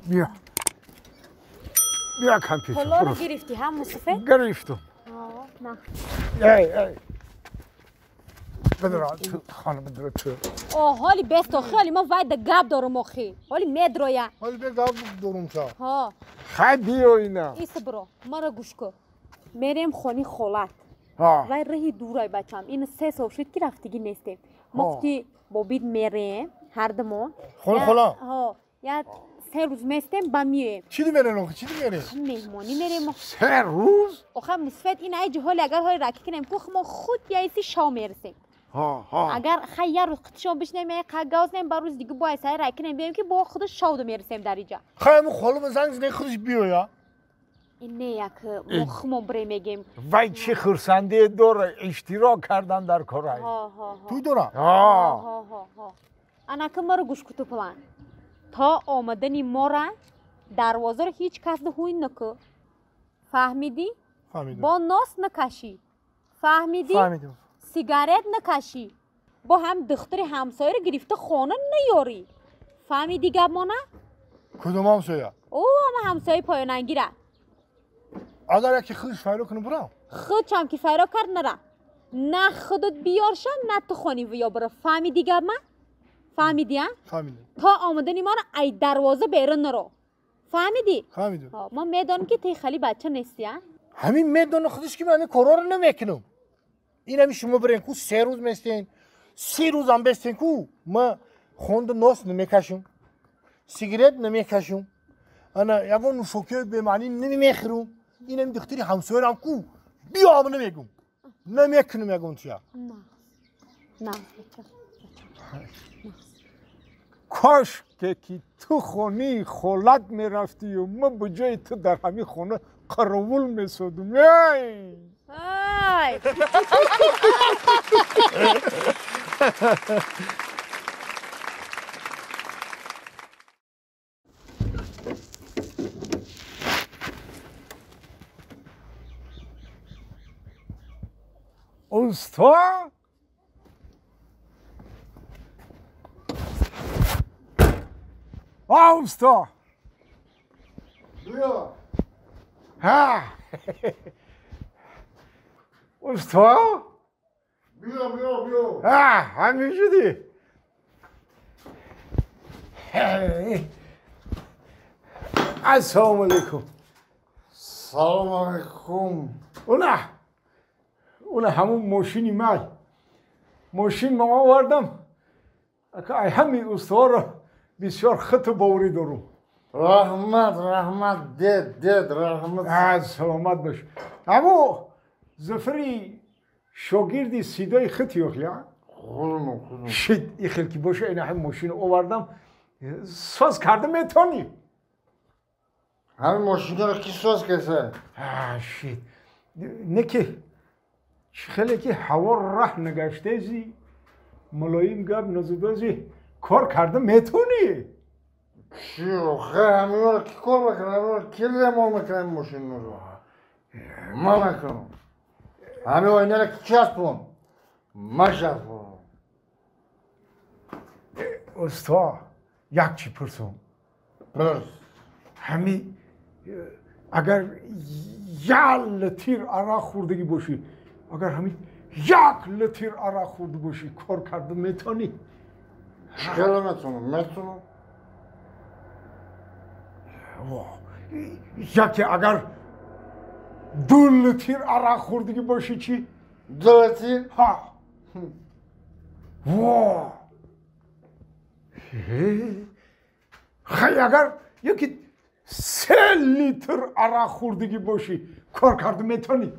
بیا بیا کامپیوتر پلا رو گرفتی هم مصطفی؟ گرفتم. نه ای ای بدرا تو خانم بدرا تو. آه حالی بس تو خیلی ما باید گپ دارم آخی. حالی مدرویا. حالی به گپ دارم تا. ها. خیلی بیو اینا. ایس برو ما رو گوش کن. میریم خونی خالت. ها. وای رهی دورای بچم. این 3 سال شد که رفتگی نیستیم. مفتی با بید میریم هر دمون. خونه خاله. ها. یا 3 روز میستیم با میایم. چی دی میرن آخه؟ چی دی میرن؟ مهمانی میریم. 3 روز؟ آخه مصفت این ای جهال اگر های رکی کنیم که ما خود یا ایسی شام میرسیم. ها ها. اگر خیر روز قطشان بشنیم یک گاز نیم بر روز دیگه با ایسی رکی کنیم بیایم که با خود شام میرسیم در اینجا. خیر مو خالم زنگ زنگ خودش بیا یا. این نه یک مخمون بری میگیم. وای چه خرسندی داره اشتراک کردن در کارای. ها ها ها. تو داره. ها ها ها ها. انا که مرا گوش کتو پلان. تا آمدنی ما را دروازه رو هیچ کس هوی نکو. فهمیدی؟ فهمیدم. با ناس نکشی. فهمیدی؟ فهمیدم. سیگارت نکشی. با هم دختر همسایه رو گرفته خانه نیاری. فهمیدی گپ ما نه؟ کدوم همسایه؟ او هم همسایه پایانگیره. اگر یکی خودش فرار کنه برام. خودش هم که فرار کرد نره. نه خودت بیارشم نه تو خانی ویا برو. فهمیدی گپ ما؟ فهمیدی ها؟ فهمیدم. تا آمدنی ما رو ای دروازه بیرون نرو. فهمیدی؟ فهمیدم. ما میدانم که تی خیلی بچه نیستی ها؟ همین میدانم خودش که من همین کارا رو نمیکنم. این همین شما برین کو 3 روز میستین. 3 روز هم بستین کو ما خوند ناس نمیکشم. سیگارت نمیکشم. انا یگون نوشوکی به معنی نمیخرم. این هم دختری همسایه هم کو بیا هم نمیگم. نمیکنم یگون چیا. نه. نه. کاش که تو خونی خالت میرفتی و من به جای تو در همین خونه قراول میسودم. ای ای اوستا اوستا بیا ها اوستا بیا بیا بیا ها همین شدی. السلام علیکم. سلام علیکم. اونه همون ماشینی من ماشین ما آوردم که ای همین اوستا را بسیار خط باوری دارم. رحمت رحمت دد دد رحمت. از سلامت باش. اما زفری شاگردی سیدای خطی اخلی خودم خودم شد این خیلی باشه. این هم ماشین آوردم ساز کرده میتونی؟ همین ماشین رو کی ساز کرده؟ شد نه که خیلی که هوا ره نگشته زی ملایم گپ نزدازی کار کرده میتونی؟ چی آخه همین رو کی کار میکنه؟ همین رو کی رمان میکنه این ماشین رو؟ من میکنم. همین آینه رو کی چسبون؟ من چسبونم. استا یک چی پرسم. پرس. همین اگر یک لتر عرق خوردگی باشی، اگر همین یک لتر عرق خورده باشی کار کرده میتونی؟ چرا نتونم؟ میتونم. یکی اگر 2 لتر عرق خوردگی باشی چی؟ 2 لتر؟ ها. وا خیلی اگر یکی 3 لیتر عرق خوردگی باشی کار کرده میتونی؟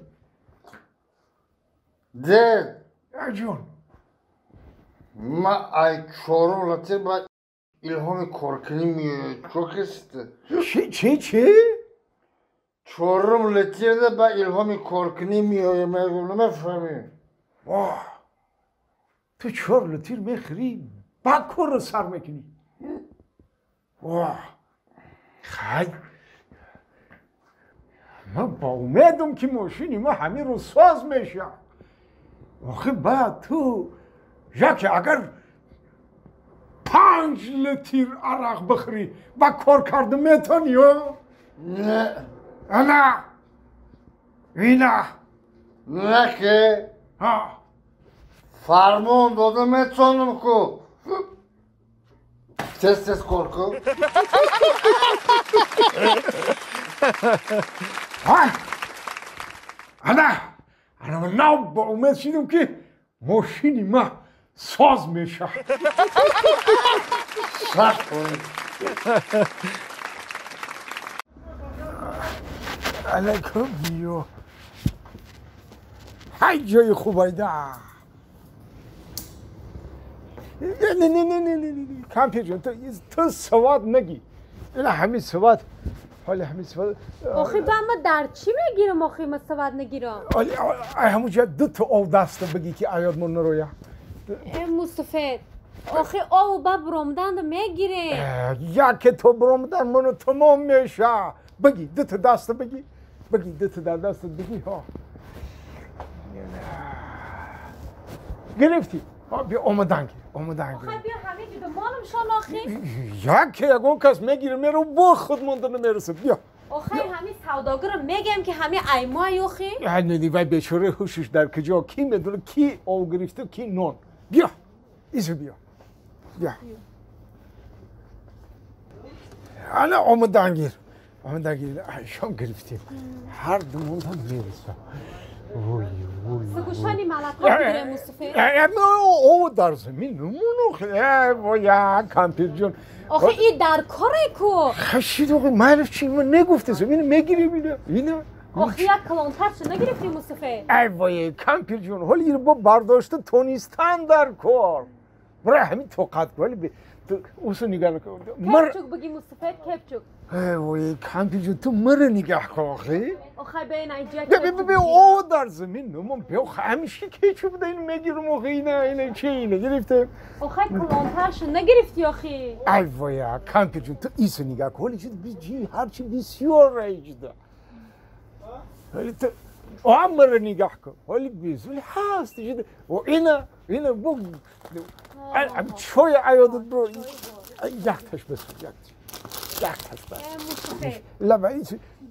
ده جون ما ای 4 لتر با الهام کارکنی میاد چوک است. چی چی چی؟ 4 لتر با الهام کارکنی میاد میگم نمیفهمی. واه تو 4 لتر میخری بعد کار رو سر میکنی. واه خیلی من با امیدم که ماشینی ما همین رو ساز میشه. آخه بعد تو یکی اگر 5 5 литр арақ бихӯрӣ ба кор карда метавонӣ? Не. Ана ина. Не ки. Фармон дода метавонам ку. Тез тез кор ку. Ана ана нав ба умед шидам ки мошини ма соз мешавад. Сахт кунед. Алайкум биё. Ҳай ҷои хубайда. Не не не не не кампир ҷон, ту савод нагӣ. Ина ҳамин савод, ҳоли ҳамин савод. Охи ба ма дар чӣ мегирам, охи ма савод нагирам? Ай ҳамунҷа ду то ов даста бигӣ ки аёдмон нароя. Мусафед, охи ов ба буромдан мегире. Яке то буромдан ману тамом меша. Бигӣ, ду то даста бигӣ. Бигӣ, ду то дар даста бигӣ. Гирифтӣ. Биё омадан гир, омадан гир. Охи биё ҳамин ҷудо монам шон охи. Яке ягон кас мегирӣ меро бо худ монда намерасад. Биё. Охи ҳамин савдогирро мегӯям ки ҳамин аймой охи. Не, вай бечора ҳушаш дар куҷо, ки медонад ки ов гирифту ки нон. Биё, изу биё. Биё. Ана омадан гир. Омадан гир. Шом гирифтем. Ҳар ду монда мерасад. Вой, вой. Сагушани малака бигирем Мустафе. О дар замин намону. Воя кампир ҷон. Охи и дар коре ку. Хашид охи майлаш чи ма негуфтесам. Ина мегирем ина. Ина. Охи як калонтар шо нагирифти Мустафе. Ай воя кампир ҷон. Ҳоли ин бо бардошта тонистан дар кор. Бира ҳамин тоқат кун. Ҳоли усу нигаҳ кун. Кепчук биги Мустафе, кепчук. Ой, кампир ҷон, ту мара нигаҳ кун охи. Охай бе ин айҷа. Бе бе о дар замин намон бе ҳамиша кечуп да ин мегирам охи ина ина чи ина гирифтем. Охай калонтар шо нагирифти охи. Ай воя, кампир ҷон, ту ису нигаҳ кун. Ҳоли чиз биҷи ҳарчи бисёр айҷда. Ҳоли ту мара нигаҳ кун. Ҳоли бизули ҳаст ҷида. О ина ина бу чой аёдат бро. Якташ бас, якташ. Якташ бас. Лаба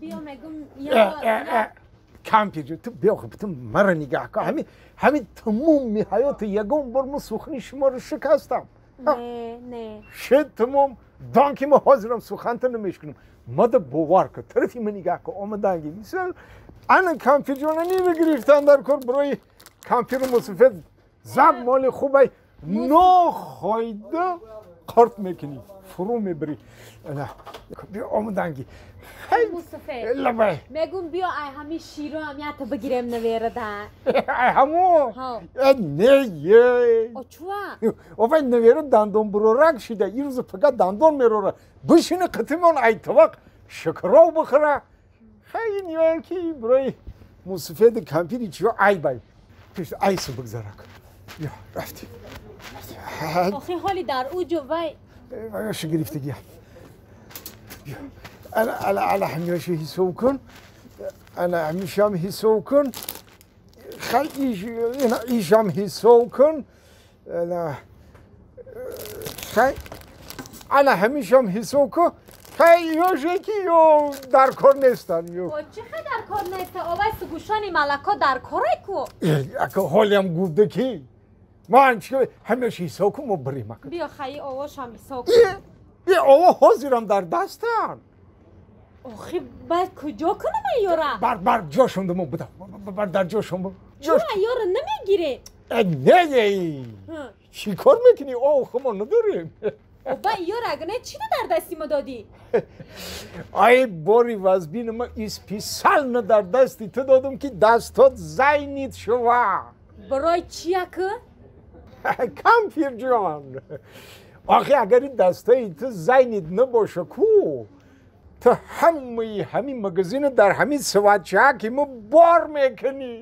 биё мегум я кампир ҷон, ту биё ту мара нигаҳ кун. Ҳамин ҳамин тамоми ҳаёти ягон бор ма сухани шуморо шикастам. Не, не. Шед тамом дон ки ма ҳозирам суханта намешкунам. Мада бовар кун, тарафи ма нигаҳ кун, омаданги. Мисол ана кампир ҷона намегирифтан дар кор барои кампиру мусафед заб моли хубай нохойда қорт мекунӣ, фурӯ мебарӣ. Биё омаданги. Мустафе. Лабай. Мегум биё ай ҳамин широам ята бигирем наверада. Ай ҳамо? Не, е. О чуа? Овай навера дандон бурорак шида, ирӯза фақат дандон мерора. Бишина қатимон ай тавақ шакаров бихӯра. Хай ин ки барои мусафеди кампири чиё айбай. Пеш айсу бигзарак. Биё, рафтем. Охи ҳоли дар ӯ ҷо вай. Вайоша гирифтагия. Ана ана ана ҳамиёша ҳисоб кун. Ана ҳамишам ҳисоб кун. Хай ишам ҳисоб кун. Ана хай ана ҳамишам ҳисоб кун. Хай ёше ки ё дар кор нестан. О чӣ хай дар кор неста? Овай сугушони малако дар коре ку. Ака ҳолиам гуфта ки ман чӣ ҳамеша ҳисоб кун, мо барем. Биё хаи овошам ҳисоб кун. Е ово ҳозирам дар дастан. Охи баъд куҷо кунам ёра? Бар бар ҷошон мо буда. Бар дар ҷошон. Чура ёра намегире? Не не. Чӣ кор мекунӣ? Ов хумо надорем. Ба ёра агар не чӣ дар дасти мо додӣ? Ай бори вазбин ма исписально дар дасти ту додам ки дастот зайнит шува. Барои чия ку? Кампир ҷон. Охи агар ин дастаи ту зайнит набоша ку, ту ҳамаи ҳамин магазина дар ҳамин саватчаҳа ки мо бор мекунӣ.